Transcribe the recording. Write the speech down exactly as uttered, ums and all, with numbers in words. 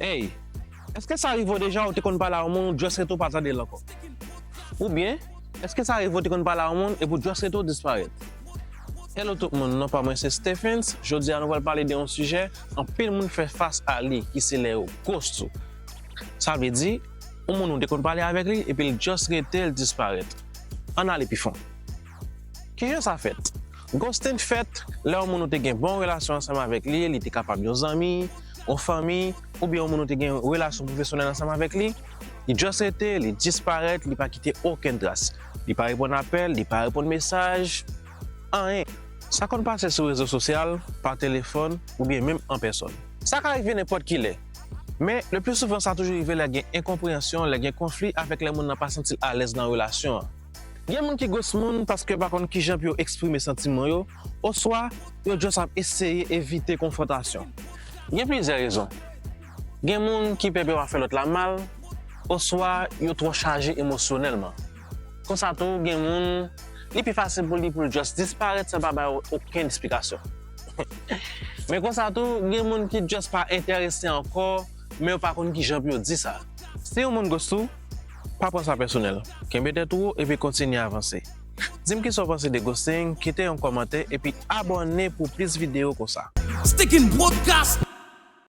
Ey, èske sa rive w deja ou te konn pale a yon moun ou just rete w pa tande l ankò? Oubyen, èske sa rive w te konn pale a yon moun epi w just rete w disparèt? Hello tout moun, non pa mwen se Stephens. Jodi a nou pral pale de yon sijè anpil moun fè fas a li ki se lè yo ghost ou. Sa vle di, yon moun ou te konn pale avèk li epi l just rete l disparèt. Ann ale pi fon. Kijan sa fèt? Ghosting fèt lè yon moun ou te gen bon relasyon ansanm avèk li, li te kapab yon zanmi, yon fanmi, oubyen yon moun ou te gen relasyon pwofesyonèl ansanm avèk li, li just rete, li disparèt, li pa kite okenn tras. Li pa reponn apèl, li pa reponn mesaj, anyen. Sa konn pase sou rezo sosyal, pa telefòn, oubyen menm an pèsòn. Sa ka rive nenpòt ki lè. Men, le pli souvan sa toujou rive lè gen enkonpreyansyon, lè gen konfli avèk lè moun nan pa santi l alèz nan relasyon an. Gen moun ki ghost moun paske yo pa konn kijan pou yo eksprime santiman yo, oswa yo just ap eseye evite konfwontasyon. Gen plizyè rezon. Gen moun ki pè pou yo pa fè lòt la mal, oswa yo twò chaje emosyonèlman. Konsa tou, gen moun, li pi fasil pou li pou l just disparèt san pa bay okenn esplikasyon. Men konsa tou, gen moun ki just pa enterese ankò, men yo pa konn kijan pou yo di sa. Si yon moun ghost ou, pa pran sa pèsonèl. Kenbe tèt ou wo epi kontinye avanse. Di m kisa w panse de ghosting, kite yon kòmantè epi abòne pou plis videyo konsa. Sticking Broadcast.